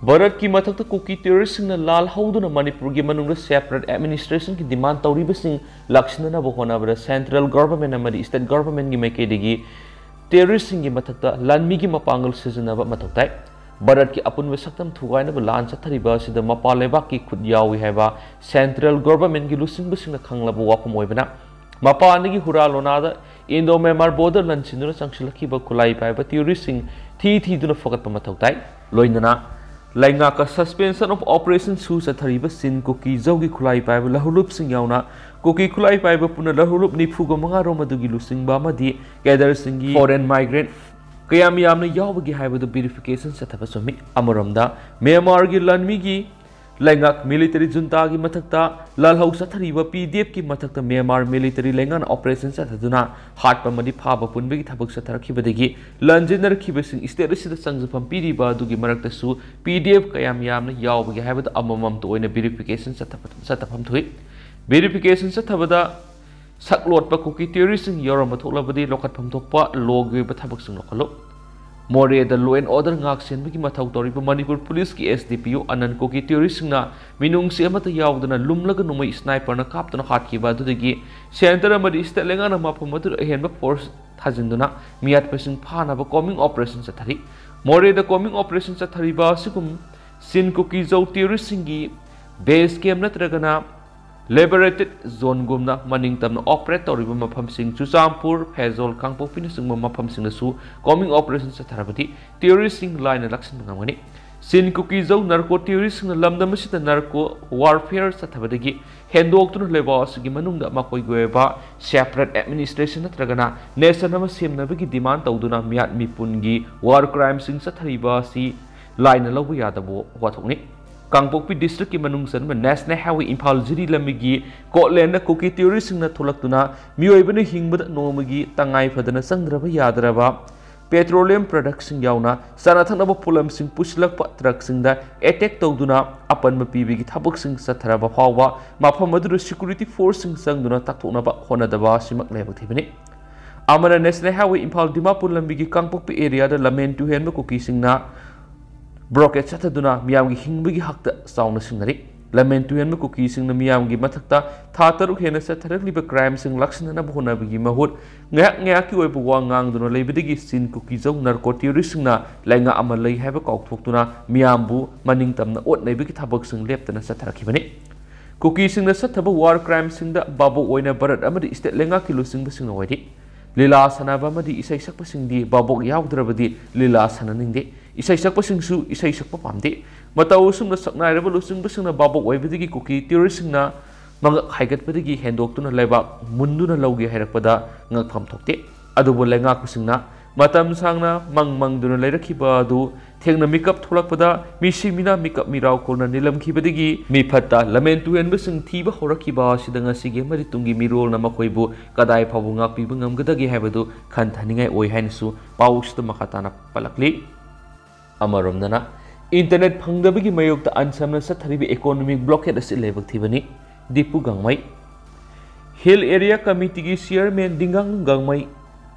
ꯚꯥꯔꯠꯀꯤ ꯃꯊꯛꯇ ꯀꯨꯀꯤ ꯇꯦꯔꯣꯔꯤꯁꯁꯤꯡꯅ ꯂꯥꯜ ꯍꯧꯗꯨꯅ ꯃꯅꯤꯄꯨꯔꯒꯤ ꯃꯅꯨꯡꯗ separate administrationꯒꯤ demand ꯇꯧꯔꯤꯕꯁꯤꯡ ꯂꯥꯛꯁꯤꯟꯅꯅꯕ ꯍꯣꯠꯅꯕꯗ central government ꯑꯃꯗꯤ state governmentꯒꯤ ꯃꯥꯏꯀꯩꯗꯒꯤ ꯇꯦꯔꯣꯔꯤꯁꯁꯤꯡꯒꯤ ꯃꯊꯛꯇ ꯂꯥꯟꯃꯤꯒꯤ ꯃꯄꯥꯡꯒꯜ ꯁꯤꯖꯤꯟꯅꯕ ꯃꯊꯧ ꯇꯥꯏ꯫ ꯚꯥꯔꯠꯀꯤ ꯑꯄꯨꯟꯕ ꯁꯛꯇꯝ ꯊꯨꯒꯥꯏꯅꯕ ꯂꯥꯟ ꯆꯠꯊꯔꯤꯕ ꯑꯁꯤꯗ ꯃꯄꯥꯟ ꯂꯩꯕꯥꯛꯀꯤ ꯈꯨꯠ ꯌꯥꯎꯏ ꯍꯥꯏꯕ central governmentꯒꯤ ꯂꯨꯆꯤꯡꯕꯁꯤꯡꯅ ꯈꯪꯂꯕ ꯋꯥꯐꯝ ꯑꯣꯏꯕꯅ, ꯃꯄꯥꯟꯗꯒꯤ ꯍꯨꯔꯥ ꯂꯣꯅꯥꯗ Indo-Myanmar border ꯂꯥꯟꯁꯤꯟꯗꯨꯅ ꯆꯪꯁꯤꯜꯂꯛꯈꯤꯕ ꯈꯨꯠꯂꯥꯏ ꯄꯥꯏꯕ ꯇꯦꯔꯣꯔꯤꯁꯁꯤꯡ ꯊꯤ ꯊꯤꯗꯨꯅ ꯐꯒꯠꯄ ꯃꯊꯧ ꯇꯥꯏ꯫ ꯂꯣꯏꯅꯅ ꯂꯩꯉꯥꯛꯀ suspension of operation ꯁꯨ ꯆꯠꯊꯔꯤꯕ ꯆꯤꯟ ꯀꯨꯀꯤ ꯖꯧꯒꯤ ꯈꯨꯠꯂꯥꯏ ꯄꯥꯏꯕ ꯂꯧꯍꯧꯂꯨꯞꯁꯤꯡ ꯌꯥꯎꯅ ꯀꯨꯀꯤ ꯈꯨꯠꯂꯥꯏ ꯄꯥꯏꯕ ꯄꯨꯟꯅ ꯂꯧꯍꯧꯂꯨꯞ ꯅꯤꯐꯨꯒ ꯃꯉꯥ ꯔꯣꯝ ꯑꯗꯨꯒꯤ ꯂꯨꯆꯤꯡꯕ ꯑꯃꯗꯤ cadreꯁꯤꯡꯒꯤ foreign migrant ꯀꯌꯥꯝ ꯌꯥꯝꯅ ꯌꯥꯎꯕꯒꯦ ꯍꯥꯏꯕꯗꯨ verification ꯆꯠꯊꯕ ꯆꯨꯝꯃꯤ꯫ ꯑꯃꯔꯣꯝꯗ ꯃ꯭ꯌꯥꯟꯃꯥꯔꯒꯤ ꯂꯥꯟꯃꯤꯒꯤ ꯂꯩꯉꯥꯛ military juntaꯒꯤ ꯃꯊꯛꯇ ꯂꯥꯜꯍꯧ ꯆꯠꯊꯔꯤꯕ ꯄꯤ ꯗꯤ ꯑꯦꯐꯀꯤ ꯃꯊꯛꯇ ꯃ꯭ꯌꯥꯟꯃꯥꯔ military ꯂꯩꯉꯥꯛꯅ operation ꯆꯠꯊꯗꯨꯅ ꯍꯥꯠꯄ ꯑꯃꯗꯤ ꯐꯥꯕ ꯄꯨꯟꯕꯒꯤ ꯊꯕꯛ ꯆꯠꯊꯔꯛꯈꯤꯕꯗꯒꯤ ꯂꯥꯟꯖꯦꯟꯅꯔꯛꯈꯤꯕꯁꯤꯡ state ꯑꯁꯤꯗ ꯆꯪꯖꯐꯝ ꯄꯤꯔꯤꯕ ꯑꯗꯨꯒꯤ ꯃꯔꯛꯇꯁꯨ ꯄꯤ ꯗꯤ ꯑꯦꯐ ꯀꯌꯥꯝ ꯌꯥꯝꯅ ꯌꯥꯎꯕꯒꯦ ꯍꯥꯏꯕꯗꯨ ꯑꯃꯃꯝꯇ ꯑꯣꯏꯅ verification ꯆꯠꯊꯕ-, ꯆꯠꯊꯐꯝ ꯊꯣꯛꯏ꯫ Verification ꯆꯠꯊꯕꯗ ꯁꯛꯂꯣꯠꯄ ꯀꯨꯀꯤ ꯇꯦꯔꯣꯔꯤꯁꯁꯤꯡ ꯌꯥꯎꯔꯝꯕ ꯊꯣꯛꯂꯕꯗꯤ ꯂꯧꯈꯠꯐꯝ ꯊꯣꯛꯄ ꯂꯣꯒꯤ ꯑꯣꯏꯕ ꯊꯕꯛꯁꯤꯡ ꯂꯧꯈꯠꯂꯨ꯫ ꯃꯣꯔꯦꯗ law and order ꯉꯥꯛ ꯁꯦꯟꯕꯒꯤ ꯃꯊꯧ ꯇꯧꯔꯤꯕ ꯃꯅꯤꯄꯨꯔ ꯄꯨꯂꯤꯁꯀꯤ S D P O ꯑꯅꯟ ꯀꯨꯀꯤ ꯇꯦꯔꯣꯔꯤꯁꯁꯤꯡꯅ ꯃꯤꯅꯨꯡꯁꯤ ꯑꯃꯠꯇ ꯌꯥꯎꯗꯅ ꯂꯨꯝꯂꯒ ꯅꯣꯡꯃꯩ sniperꯅ ꯀꯥꯞꯇꯨꯅ ꯍꯥꯠꯈꯤꯕ ꯑꯗꯨꯗꯒꯤ centre ꯑꯃꯗꯤ state ꯂꯩꯉꯥꯛꯅ ꯃꯐꯝ ꯑꯗꯨꯗ ꯑꯍꯦꯟꯕ force ꯊꯥꯖꯤꯟꯗꯨꯅ ꯃꯤꯌꯥꯠꯄꯁꯤꯡ ꯐꯥꯅꯕ combing operation ꯆꯠꯊꯔꯤ꯫ ꯃꯣꯔꯦꯗ combing operation ꯆꯠꯊꯔꯤꯕ ꯑꯁꯤꯒꯨꯝ ꯆꯤꯟ ꯀꯨꯀꯤ ꯖꯧ ꯇꯦꯔꯣꯔꯤꯁꯁꯤꯡꯒꯤ base camp ꯅꯠꯇ꯭ꯔꯒꯅ liberated zoneꯒꯨꯝꯅ ꯃꯅꯤꯡ ꯇꯝꯅ operate ꯇꯧꯔꯤꯕ ꯃꯐꯝꯁꯤꯡ ꯆꯨꯔꯆꯥꯟꯄꯨꯔ, ꯐꯦꯖꯣꯜ, ꯀꯥꯡꯄꯣꯛꯄꯤꯅꯆꯤꯡꯕ ꯃꯐꯝꯁꯤꯡꯗꯁꯨ combing operation ꯆꯠꯊꯔꯕꯗꯤ terroristꯁꯤꯡ ꯂꯥꯏꯅ ꯂꯥꯛꯁꯤꯟꯕ ꯉꯝꯒꯅꯤ꯫ ꯆꯤꯟ ꯀꯨꯀꯤ ꯖꯧ narco terroristꯁꯤꯡꯅ ꯂꯝꯗꯝ ꯑꯁꯤꯗ narco warfare ꯆꯠꯊꯕꯗꯒꯤ ꯍꯦꯟꯗꯣꯛꯇꯨꯅ ꯂꯩꯕꯥꯛ ꯑꯁꯤꯒꯤ ꯃꯅꯨꯡꯗ ꯃꯈꯣꯏꯒꯤ ꯑꯣꯏꯕ separate administration ꯅꯠꯇ꯭ꯔꯒꯅ nation ꯑꯃ ꯁꯦꯝꯅꯕꯒꯤ demand ꯇꯧꯗꯨꯅ ꯃꯤꯌꯥꯠ ꯃꯤꯄꯨꯟꯒꯤ war crimeꯁꯤꯡ ꯆꯠꯊꯔꯤꯕ ꯑꯁꯤ ꯂꯥꯏꯅ ꯂꯧꯕ ꯌꯥꯗꯕ ꯋꯥꯊꯣꯛꯅꯤ꯫ ꯀꯥꯡꯄꯣꯛꯄꯤ districtꯀꯤ ꯃꯅꯨꯡ ꯆꯟꯕ National Highway ꯏꯝꯐꯥꯜ ꯖꯤꯔꯤ ꯂꯝꯕꯤꯒꯤ ꯀꯣꯠꯂꯦꯟꯗ ꯀꯨꯀꯤ terroristꯁꯤꯡꯅ ꯊꯣꯛꯂꯛꯇꯨꯅ ꯃꯤꯑꯣꯏꯕꯅ ꯍꯤꯡꯕꯗ ꯅꯣꯡꯃꯒꯤ ꯇꯉꯥꯏ ꯐꯗꯅ ꯆꯪꯗ꯭ꯔꯕ ꯌꯥꯗ꯭ꯔꯕ petroleum productꯁꯤꯡ ꯌꯥꯎꯅ ꯆꯥꯅ ꯊꯛꯅꯕ ꯄꯣꯠꯂꯝꯁꯤꯡ ꯄꯨꯁꯤꯜꯂꯛꯄ truckꯁꯤꯡꯗ attack ꯇꯧꯗꯨꯅ ꯑꯄꯟꯕ ꯄꯤꯕꯒꯤ ꯊꯕꯛꯁꯤꯡ ꯆꯠꯊꯔꯕ ꯐꯥꯎꯕ ꯃꯐꯝ ꯑꯗꯨꯗ security forceꯁꯤꯡ ꯆꯪꯗꯨꯅ ꯇꯥꯛꯊꯣꯛꯅꯕ ꯍꯣꯠꯅꯗꯕ ꯑꯁꯤꯃꯛ ꯂꯥꯏꯕꯛ ꯊꯤꯕꯅꯤ꯫ ꯑꯃꯅ National Highway ꯏꯝꯐꯥꯜ ꯗꯤꯃꯥꯄꯨꯔ ꯂꯝꯕꯤꯒꯤ ꯀꯥꯡꯄꯣꯛꯄꯤ areaꯗ ꯂꯝꯍꯦꯟ ꯇꯨꯍꯦꯟꯕ ꯀꯨꯀꯤꯁꯤꯡꯅ ꯕ꯭ꯂꯣꯀꯦꯠ ꯆꯠꯊꯗꯨꯅ ꯃꯤꯌꯥꯝꯒꯤ ꯍꯤꯡꯕꯒꯤ ꯍꯛꯇ ꯆꯥꯎꯅ ꯁꯤꯡꯅꯔꯤ꯫ ꯂꯝꯍꯦꯟ ꯇꯨꯍꯦꯟꯕ ꯀꯨꯀꯤꯁꯤꯡꯅ ꯃꯤꯌꯥꯝꯒꯤ ꯃꯊꯛꯇ ꯊꯥ ꯇꯔꯨꯛ ꯍꯦꯟꯅ ꯆꯠꯊꯔꯛꯂꯤꯕ ꯀ꯭ꯔꯥꯏꯝꯁꯤꯡ ꯂꯥꯛꯁꯤꯟꯅꯅꯕ ꯍꯣꯠꯅꯕꯒꯤ ꯃꯍꯨꯠ, ꯉꯥꯏꯍꯥꯛ ꯉꯥꯏꯍꯥꯛꯀꯤ ꯑꯣꯏꯕ ꯋꯥ ꯉꯥꯡꯗꯨꯅ ꯂꯩꯕꯗꯒꯤ ꯆꯤꯟ ꯀꯨꯀꯤꯖꯧ ꯅꯥꯔꯀꯣ ꯇꯦꯔꯣꯔꯤꯁꯁꯤꯡꯅ ꯂꯩꯉꯥꯛ ꯑꯃ ꯂꯩ ꯍꯥꯏꯕ ꯀꯥꯎꯊꯣꯛꯇꯨꯅ ꯃꯤꯌꯥꯝꯕꯨ ꯃꯅꯤꯡ ꯇꯝꯅ ꯑꯣꯠ ꯅꯩꯕꯒꯤ ꯊꯕꯛꯁꯤꯡ ꯂꯦꯞꯇꯅ ꯆꯠꯊꯔꯛꯈꯤꯕꯅꯤ꯫ ꯀꯨꯀꯤꯁꯤꯡꯅ ꯆꯠꯊꯕ ꯋꯥꯔ ꯀ꯭ꯔꯥꯏꯝꯁꯤꯡꯗ ꯚꯥꯕꯣꯛ ꯑꯣꯏꯅ ꯚꯥꯔꯠ ꯑꯃꯗꯤ ꯁ꯭ꯇꯦꯠ ꯂꯩꯉꯥꯛꯀꯤ ꯂꯨꯆꯤꯡꯕꯁꯤꯡꯅ ꯑꯣꯏꯔꯤ꯫ ꯂꯤꯂꯥ ꯁꯥꯟꯅꯕ ꯑꯃꯗꯤ ꯏꯁꯩ ꯁꯛꯄꯁꯤꯡꯗꯤ ꯚꯥꯕꯣꯛ ꯌꯥꯎꯗ꯭ꯔꯕꯗꯤ ꯂꯤꯂꯥ ꯁꯥꯟꯅꯅꯤꯡꯗꯦ꯫ ꯏꯁꯩ ꯁꯛꯄꯁꯤꯡꯁꯨ ꯏꯁꯩ ꯁꯛꯄ ꯄꯥꯝꯗꯦ꯫ ꯃꯇꯧ ꯑꯁꯨꯝꯅ ꯁꯛꯅꯥꯏꯔꯕ ꯂꯨꯆꯤꯡꯕꯁꯤꯡꯅ ꯚꯥꯕꯣꯛ ꯑꯣꯏꯕꯗꯒꯤ ꯀꯨꯀꯤ ꯇꯦꯔꯣꯔꯤꯁꯁꯤꯡꯅ ꯃꯉꯛ ꯍꯥꯏꯒꯠꯄꯗꯒꯤ ꯍꯦꯟꯗꯣꯛꯇꯨꯅ ꯂꯩꯕꯥꯛ ꯃꯨꯟꯗꯨꯅ ꯂꯧꯒꯦ ꯍꯥꯏꯔꯛꯄꯗ ꯉꯛꯐꯝ ꯊꯣꯛꯇꯦ꯫ ꯑꯗꯨꯕꯨ ꯂꯩꯉꯥꯛꯄꯁꯤꯡꯅ ꯃꯇꯝ ꯁꯥꯡꯅ ꯃꯪ ꯃꯪꯗꯨꯅ ꯂꯩꯔꯛꯈꯤꯕ ꯑꯗꯨ ꯊꯦꯡꯅ ꯃꯤꯀꯞ ꯊꯣꯛꯂꯛꯄꯗ ꯃꯤꯁꯤ ꯃꯤꯅꯥ ꯃꯤꯀꯞ ꯃꯤꯔꯥꯎ ꯀꯣꯟꯅ ꯅꯤꯜꯂꯝꯈꯤꯕꯗꯒꯤ ꯃꯤꯐꯠꯇ ꯂꯝꯍꯦꯟ ꯇꯨꯍꯦꯟꯕꯁꯤꯡ ꯊꯤꯕ ꯍꯧꯔꯛꯈꯤꯕ ꯑꯁꯤꯗ ꯉꯁꯤꯒꯤ ꯑꯃꯗꯤ ꯇꯨꯡꯒꯤ ꯃꯤꯔꯣꯜꯅ ꯃꯈꯣꯏꯕꯨ ꯀꯗꯥꯏ ꯐꯥꯎꯕ ꯉꯥꯛꯄꯤꯕ ꯉꯝꯒꯗꯒꯦ ꯍꯥꯏꯕꯗꯨ ꯈꯟꯊꯅꯤꯡꯉꯥꯏ ꯑꯣꯏ ꯍꯥꯏꯅꯁꯨ ꯄꯥꯎꯁꯤꯗ ꯃꯈꯥ ꯇꯥꯅ ꯄꯜꯂꯛꯂꯤ꯫ ꯑꯃꯔꯣꯝꯗꯅ, ꯏꯟꯇꯔꯅꯦꯠ ꯐꯪꯗꯕꯒꯤ ꯃꯥꯌꯣꯛꯇ ꯑꯟꯁꯝꯅ ꯆꯠꯊꯔꯤꯕ ꯏꯀꯣꯅꯣꯃꯤꯛ ꯕ꯭ꯂꯣꯀꯦꯠ ꯑꯁꯤ ꯂꯥꯏꯕꯛ ꯊꯤꯕꯅꯤ꯫ ꯗꯤꯄꯨ ꯒꯥꯡꯃꯩ꯫ ꯍꯤꯜ ꯑꯦꯔꯤꯌꯥ ꯀꯃꯤꯇꯤꯒꯤ ꯆꯤꯌꯔꯃꯦꯟ ꯗꯤꯡꯒꯥꯡ ꯒꯥꯡꯃꯩ,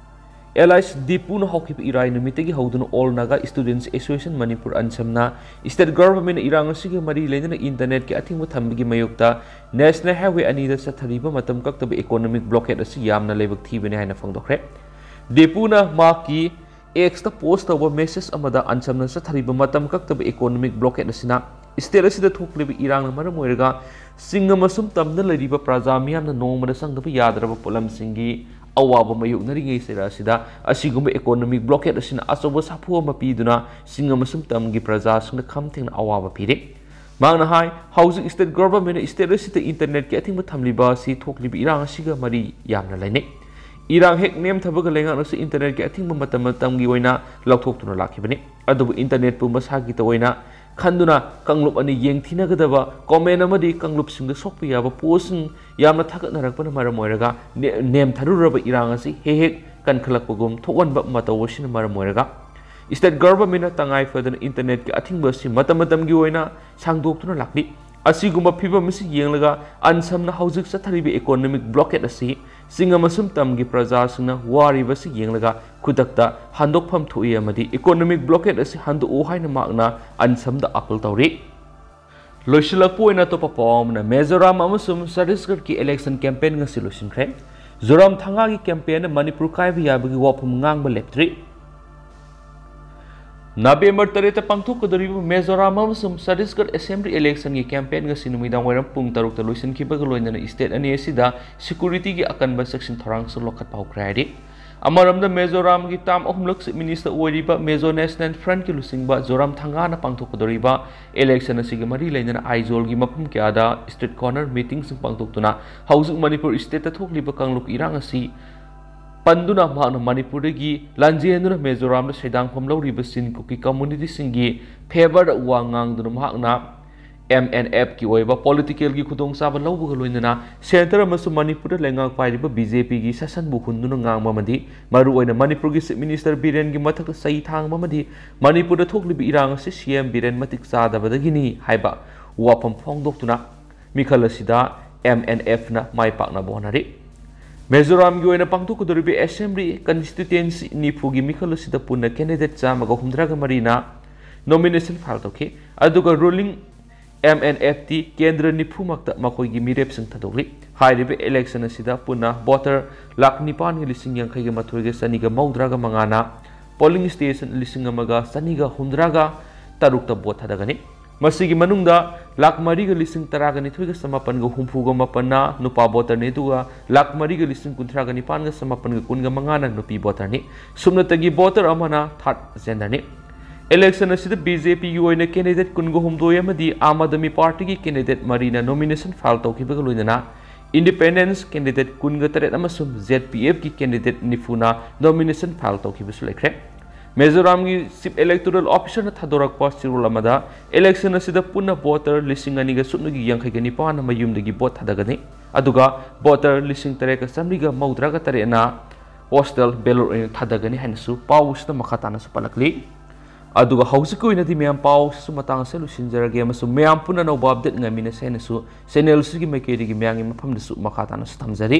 ꯑꯦꯂꯥꯏꯁ ꯗꯤꯄꯨꯅ ꯍꯧꯈꯤꯕ ꯏꯔꯥꯏ ꯅꯨꯃꯤꯠꯇꯒꯤ ꯍꯧꯗꯨꯅ all Naga students association Manipur, ꯑꯟꯁꯝꯅ ꯁ꯭ꯇꯦꯠ ꯒꯚꯔꯟꯃꯦꯟꯠꯅ ꯏꯔꯥꯡ ꯑꯁꯤꯒꯤ ꯃꯔꯤ ꯂꯩꯅꯅ ꯏꯟꯇꯔꯅꯦꯠꯀꯤ ꯑꯊꯤꯡꯕ ꯊꯝꯕꯒꯤ ꯃꯥꯌꯣꯛꯇ ꯅꯦꯁꯅꯦꯜ ꯍꯥꯏꯋꯦ ꯑꯅꯤꯗ ꯆꯠꯊꯔꯤꯕ ꯃꯇꯝ ꯀꯛꯇꯕ ꯏꯀꯣꯅꯣꯃꯤꯛ ꯕ꯭ꯂꯣꯀꯦꯠ ꯑꯁꯤ ꯌꯥꯝꯅ ꯂꯥꯏꯕꯛ ꯊꯤꯕꯅꯤ ꯍꯥꯏꯅ ꯐꯣꯡꯗꯣꯛꯈ꯭ꯔꯦ꯫ ꯗꯤꯄꯨꯅ ꯃꯍꯥꯛꯀꯤ ꯑꯦꯛꯁꯇ ꯄꯣꯁ ꯇꯧꯕ ꯃꯦꯁꯦꯖ ꯑꯃꯗ ꯑꯟꯁꯝꯅ ꯆꯠꯊꯔꯤꯕ ꯃꯇꯝ ꯀꯛꯇꯕ ꯏꯀꯣꯅꯣꯃꯤꯛ ꯕ꯭ꯂꯣꯀꯦꯠ ꯑꯁꯤꯅ ꯁ꯭ꯇꯦꯠ ꯑꯁꯤꯗ ꯊꯣꯛꯂꯤꯕ ꯏꯔꯥꯡꯅ ꯃꯔꯝ ꯑꯣꯏꯔꯒ ꯆꯤꯡ ꯑꯃꯁꯨꯡ ꯇꯝꯗ ꯂꯩꯔꯤꯕ ꯄ꯭ꯔꯖꯥ ꯃꯤꯌꯥꯝꯅ ꯅꯣꯡꯃꯗ ꯆꯪꯗꯕ ꯌꯥꯗ꯭ꯔꯕ ꯄꯣꯠꯂꯝꯁꯤꯡꯒꯤ ꯑꯋꯥꯕ ꯃꯥꯌꯣꯛꯅꯔꯤꯉꯩ ꯆꯩꯔꯥꯛ ꯑꯁꯤꯗ ꯑꯁꯤꯒꯨꯝꯕ ꯏꯀꯣꯅꯣꯃꯤꯛ ꯕ꯭ꯂꯣꯀꯦꯠ ꯑꯁꯤꯅ ꯑꯆꯧꯕ ꯁꯥꯐꯨ ꯑꯃ ꯄꯤꯗꯨꯅ ꯆꯤꯡ ꯑꯃꯁꯨꯡ ꯇꯝꯒꯤ ꯄ꯭ꯔꯖꯥꯁꯤꯡꯗ ꯈꯝ ꯊꯦꯡꯅ ꯑꯋꯥꯕ ꯄꯤꯔꯤ꯫ ꯃꯍꯥꯛꯅ ꯍꯥꯏ, ꯍꯧꯖꯤꯛ ꯁ꯭ꯇꯦꯠ ꯒꯚꯔꯟꯃꯦꯟꯠꯅ ꯁ꯭ꯇꯦꯠ ꯑꯁꯤꯗ ꯏꯟꯇꯔꯅꯦꯠꯀꯤ ꯑꯊꯤꯡꯕ ꯊꯝꯂꯤꯕ ꯑꯁꯤ ꯊꯣꯛꯂꯤꯕ ꯏꯔꯥꯡ ꯑꯁꯤꯒ ꯃꯔꯤ ꯌꯥꯝꯅ ꯂꯩꯅꯩ꯫ ꯏꯔꯥꯡ ꯍꯦꯛ ꯅꯦꯝꯊꯕꯒ ꯂꯩꯉꯥꯛꯅꯁꯨ ꯏꯟꯇꯔꯅꯦꯠꯀꯤ ꯑꯊꯤꯡꯕ ꯃꯇꯝ ꯃꯇꯝꯒꯤ ꯑꯣꯏꯅ ꯂꯧꯊꯣꯛꯇꯨꯅ ꯂꯥꯛꯈꯤꯕꯅꯤ꯫ ꯑꯗꯨꯕꯨ ꯏꯟꯇꯔꯅꯦꯠꯄꯨ ꯃꯁꯥꯒꯤꯇ ꯑꯣꯏꯅ ꯈꯟꯗꯨꯅ ꯀꯥꯡꯂꯨꯞ ꯑꯅꯤ ꯌꯦꯡꯊꯤꯅꯒꯗꯕ ꯀꯣꯃꯦꯟ ꯑꯃꯗꯤ ꯀꯥꯡꯂꯨꯞꯁꯤꯡꯗ ꯁꯣꯛꯄ ꯌꯥꯕ ꯄꯣꯁꯁꯤꯡ ꯌꯥꯝꯅ ꯊꯥꯒꯠꯅꯔꯛꯄꯅ ꯃꯔꯝ ꯑꯣꯏꯔꯒ ꯅꯦ-, ꯅꯦꯝꯊꯔꯨꯔꯕ ꯏꯔꯥꯡ ꯑꯁꯤ ꯍꯦꯛ ꯍꯦꯛ ꯀꯟꯈꯠꯂꯛꯄꯒꯨꯝ ꯊꯣꯛꯍꯟꯕ ꯃꯇꯧ ꯑꯁꯤꯅ ꯃꯔꯝ ꯑꯣꯏꯔꯒ ꯁ꯭ꯇꯦꯠ ꯒꯚꯔꯟꯃꯦꯟꯠꯅ ꯇꯉꯥꯏ ꯐꯗꯅ ꯏꯟꯇꯔꯅꯦꯠꯀꯤ ꯑꯊꯤꯡꯕ ꯑꯁꯤ ꯃꯇꯝ ꯃꯇꯝꯒꯤ ꯑꯣꯏꯅ ꯁꯥꯡꯗꯣꯛꯇꯨꯅ ꯂꯥꯛꯂꯤ꯫ ꯑꯁꯤꯒꯨꯝꯕ ꯐꯤꯕꯝ ꯑꯁꯤ ꯌꯦꯡꯂꯒ ꯑꯟꯁꯝꯅ ꯍꯧꯖꯤꯛ ꯆꯠꯊꯔꯤꯕ ꯏꯀꯣꯅꯣꯃꯤꯛ ꯕ꯭ꯂꯣꯀꯦꯠ ꯑꯁꯤ ꯆꯤꯡ ꯑꯃꯁꯨꯡ ꯇꯝꯒꯤ ꯄ꯭ꯔꯖꯥꯁꯤꯡꯅ ꯋꯥꯔꯤꯕꯁꯤ ꯌꯦꯡꯂꯒ ꯈꯨꯗꯛꯇ ꯍꯟꯗꯣꯛꯐꯝ ꯊꯣꯛꯏ ꯑꯃꯗꯤ economic blockade ꯑꯁꯤ ꯍꯟꯗꯣꯛꯎ ꯍꯥꯏꯅ ꯃꯍꯥꯛꯅ ꯑꯟꯁꯝꯗ appeal ꯇꯧꯔꯤ꯫ ꯂꯣꯏꯁꯤꯜꯂꯛꯄ ꯑꯣꯏꯅ ꯑꯇꯣꯞꯄ ꯄꯥꯎ ꯑꯃꯅ, ꯃꯤꯖꯣꯔꯥꯝ ꯑꯃꯁꯨꯡ ꯆꯇꯤꯁꯒꯔꯒꯤ election campaign ꯉꯁꯤ ꯂꯣꯏꯁꯤꯟꯈ꯭ꯔꯦ꯫ ꯖꯣꯔꯥꯝ ꯊꯪꯒꯥꯒꯤ campaign ꯃꯅꯤꯄꯨꯔ ꯀꯥꯏꯕ ꯌꯥꯕꯒꯤ ꯋꯥꯐꯝ ꯉꯥꯡꯕ ꯂꯦꯞꯇ꯭ꯔꯤ꯫ ꯅꯕꯦꯝꯕꯔ ꯇꯔꯦꯠꯇ ꯄꯥꯡꯊꯣꯛꯀꯗꯧꯔꯤꯕ ꯃꯤꯖꯣꯔꯥꯝ ꯑꯃꯁꯨꯡ ꯆꯇꯤꯁꯒꯔ assembly election ꯒꯤ campaign ꯉꯁꯤ ꯅꯨꯃꯤꯗꯥꯡ ꯋꯥꯏꯔꯝ ꯄꯨꯡ ꯇꯔꯨꯛꯇ ꯂꯣꯏꯁꯤꯟꯈꯤꯕꯒ ꯂꯣꯏꯅꯅ state ꯑꯅꯤ ꯑꯁꯤꯗ security ꯒꯤ ꯑꯀꯟꯕ ꯆꯦꯛꯁꯤꯟ ꯊꯧꯔꯥꯡꯁꯨ ꯂꯧꯈꯠꯄ ꯍꯧꯈ꯭ꯔꯦ ꯍꯥꯏꯔꯤ꯫ ꯑꯃꯔꯣꯝꯗ ꯃꯤꯖꯣꯔꯥꯝꯒꯤ term ꯑꯍꯨꯝꯂꯛ chief minister ꯑꯣꯏꯔꯤꯕ ꯃꯤꯖꯣ National Front ꯀꯤ ꯂꯨꯆꯤꯡꯕ ꯖꯣꯔꯥꯝ ꯊꯪꯒꯥꯅ ꯄꯥꯡꯊꯣꯛꯀꯗꯧꯔꯤꯕ election ꯑꯁꯤꯒ ꯃꯔꯤ ꯂꯩꯅꯅ ꯑꯥꯏꯖꯣꯜꯒꯤ ꯃꯐꯝ ꯀꯌꯥꯗ street corner meeting ꯁꯤꯡ ꯄꯥꯡꯊꯣꯛꯇꯨꯅ ꯍꯧꯖꯤꯛ ꯃꯅꯤꯄꯨꯔ state ꯇ ꯊꯣꯛꯂꯤꯕ ꯀꯥꯡꯂꯨꯞ ꯏꯔꯥꯡ ꯑꯁꯤ ꯄꯟꯗꯨꯅ ꯃꯍꯥꯛꯅ ꯃꯅꯤꯄꯨꯔꯗꯒꯤ ꯂꯥꯟꯖꯦꯟꯗꯨꯅ ꯃꯤꯖꯣꯔꯥꯝꯗ ꯁꯩꯗꯥꯡꯐꯝ ꯂꯧꯔꯤꯕ ꯆꯤꯟ ꯀꯨꯀꯤ community ꯁꯤꯡꯒꯤ favour ꯗ ꯋꯥ ꯉꯥꯡꯗꯨꯅ ꯃꯍꯥꯛꯅ M N F ꯀꯤ ꯑꯣꯏꯕ political ꯒꯤ ꯈꯨꯗꯣꯡꯆꯥꯕ ꯂꯧꯕꯒ ꯂꯣꯏꯅꯅ centre ꯑꯃꯁꯨꯡ ꯃꯅꯤꯄꯨꯔꯗ ꯂꯩꯉꯥꯛ ꯄꯥꯏꯔꯤꯕ B J P ꯒꯤ ꯁꯥꯁꯟꯕꯨ ꯍꯨꯟꯗꯨꯅ ꯉꯥꯡꯕ ꯑꯃꯗꯤ ꯃꯔꯨꯑꯣꯏꯅ ꯃꯅꯤꯄꯨꯔꯒꯤ chief minister ꯕꯤꯔꯦꯟꯒꯤ ꯃꯊꯛꯇ ꯆꯩ ꯊꯥꯡꯕ ꯑꯃꯗꯤ ꯃꯅꯤꯄꯨꯔꯗ ꯊꯣꯛꯂꯤꯕ ꯏꯔꯥꯡ ꯑꯁꯤ C M ꯕꯤꯔꯦꯟ ꯃꯇꯤꯛ ꯆꯥꯗꯕꯗꯒꯤꯅꯤ ꯍꯥꯏꯕ ꯋꯥꯐꯝ ꯐꯣꯡꯗꯣꯛꯇꯨꯅ ꯃꯤꯈꯜ ꯑꯁꯤꯗ M N F ꯅ ꯃꯥꯏ ꯄꯥꯛꯅꯕ ꯍꯣꯠꯅꯔꯤ꯫ ꯃꯤꯖꯣꯔꯥꯝꯒꯤ ꯑꯣꯏꯅ ꯄꯥꯡꯊꯣꯛꯀꯗꯧꯔꯤꯕ assembly constituency ꯅꯤꯐꯨꯒꯤ ꯃꯤꯈꯜ ꯑꯁꯤꯗ ꯄꯨꯟꯅ candidate ꯆꯥꯝꯃꯒ ꯍꯨꯝꯗ꯭ꯔꯥꯒ ꯃꯔꯤꯅ nomination file ꯇꯧꯈꯤ, ꯑꯗꯨꯒ ruling M N F T ꯀꯦꯟꯗ꯭ꯔ ꯅꯤꯐꯨꯃꯛꯇ ꯃꯈꯣꯏꯒꯤ ꯃꯤꯔꯦꯞꯁꯤꯡ ꯊꯥꯗꯣꯛꯂꯤ꯫ ꯍꯥꯏꯔꯤꯕ election ꯑꯁꯤꯗ ꯄꯨꯟꯅ voter ꯂꯥꯈ ꯅꯤꯄꯥꯟꯒ ꯂꯤꯁꯤꯡ ꯌꯥꯡꯈꯩꯒ ꯃꯥꯊꯣꯏꯒ ꯆꯅꯤꯒ ꯃꯧꯗ꯭ꯔꯥꯒ ꯃꯉꯥꯅ polling station ꯂꯤꯁꯤꯡ ꯑꯃꯒ ꯆꯅꯤꯒ ꯍꯨꯝꯗ꯭ꯔꯥꯒ ꯇꯔꯨꯛꯇ vote ꯊꯥꯗꯒꯅꯤ꯫ ꯃꯁꯤꯒꯤ ꯃꯅꯨꯡꯗ ꯂꯥꯈ ꯃꯔꯤꯒ ꯂꯤꯁꯤꯡ ꯇꯔꯥꯒ ꯅꯤꯊꯣꯏꯒ ꯆꯃꯥꯄꯟꯒ ꯍꯨꯝꯐꯨꯒ ꯃꯥꯄꯟꯅ ꯅꯨꯄꯥ voter ꯅꯤ, ꯑꯗꯨꯒ ꯂꯥꯈ ꯃꯔꯤꯒ ꯂꯤꯁꯤꯡ ꯀꯨꯟꯊ꯭ꯔꯥꯒ ꯅꯤꯄꯥꯟꯒ ꯆꯃꯥꯄꯟꯒ ꯀꯨꯟꯒ ꯃꯉꯥꯅ ꯅꯨꯄꯤ voter ꯅꯤ꯫ ꯁꯨꯞꯅꯇꯒꯤ voter ꯑꯃꯅ third gender ꯅꯤ꯫ Election ꯑꯁꯤꯗ B J P ꯒꯤ ꯑꯣꯏꯅ candidate ꯀꯨꯟꯒ ꯍꯨꯝꯗꯣꯏ ꯑꯃꯗꯤ ꯑꯥꯝ ꯑꯥꯗꯃꯤ ꯄꯥꯔꯇꯤꯒꯤ candidate ꯃꯔꯤꯅ nomination file ꯇꯧꯈꯤꯕꯒ ꯂꯣꯏꯅꯅ independent candidate ꯀꯨꯟꯒ ꯇꯔꯦꯠ ꯑꯃꯁꯨꯡ Z P F ꯀꯤ candidate ꯅꯤꯐꯨꯅ nomination file ꯇꯧꯈꯤꯕꯁꯨ ꯂꯩꯈ꯭ꯔꯦ꯫ ꯃꯤꯖꯣꯔꯥꯝꯒꯤ chief electoral officer ꯅ ꯊꯥꯗꯣꯔꯛꯄ ꯆꯦꯔꯣꯜ ꯑꯃꯗ election ꯑꯁꯤꯗ ꯄꯨꯟꯅ voter ꯂꯤꯁꯤꯡ ꯑꯅꯤꯒ ꯁꯨꯞꯅꯒꯤ ꯌꯥꯡꯈꯩꯒ ꯅꯤꯄꯥꯟꯅ ꯃꯌꯨꯝꯗꯒꯤ vote ꯊꯥꯗꯒꯅꯤ, ꯑꯗꯨꯒ voter ꯂꯤꯁꯤꯡ ꯇꯔꯦꯠꯀ ꯆꯥꯃꯔꯤꯒ ꯃꯧꯗ꯭ꯔꯥꯒ ꯇꯔꯦꯠꯅ postal ballot ꯑꯣꯏꯅ ꯊꯥꯗꯒꯅꯤ ꯍꯥꯏꯅꯁꯨ ꯄꯥꯎ ꯑꯁꯤꯗ ꯃꯈꯥ ꯇꯥꯅꯁꯨ ꯄꯜꯂꯛꯂꯤ꯫ ꯑꯗꯨꯒ ꯍꯧꯖꯤꯛꯀꯤ ꯑꯣꯏꯅꯗꯤ ꯃꯌꯥꯝ ꯄꯥꯎ ꯑꯁꯤꯁꯨ ꯃꯇꯥꯡ ꯑꯁꯤꯗ ꯂꯣꯏꯁꯤꯟꯖꯔꯒꯦ, ꯑꯃꯁꯨꯡ ꯃꯌꯥꯝ ꯄꯨꯟꯅ ꯑꯅꯧꯕ update ꯉꯥꯏꯃꯤꯟꯅꯁꯦ ꯍꯥꯏꯅꯁꯨ channel ꯑꯁꯤꯒꯤ ꯃꯥꯏꯀꯩꯗꯒꯤ ꯃꯌꯥꯝꯒꯤ ꯃꯐꯝꯗꯁꯨ ꯃꯈꯥ ꯇꯥꯅꯁꯨ ꯊꯝꯖꯔꯤ꯫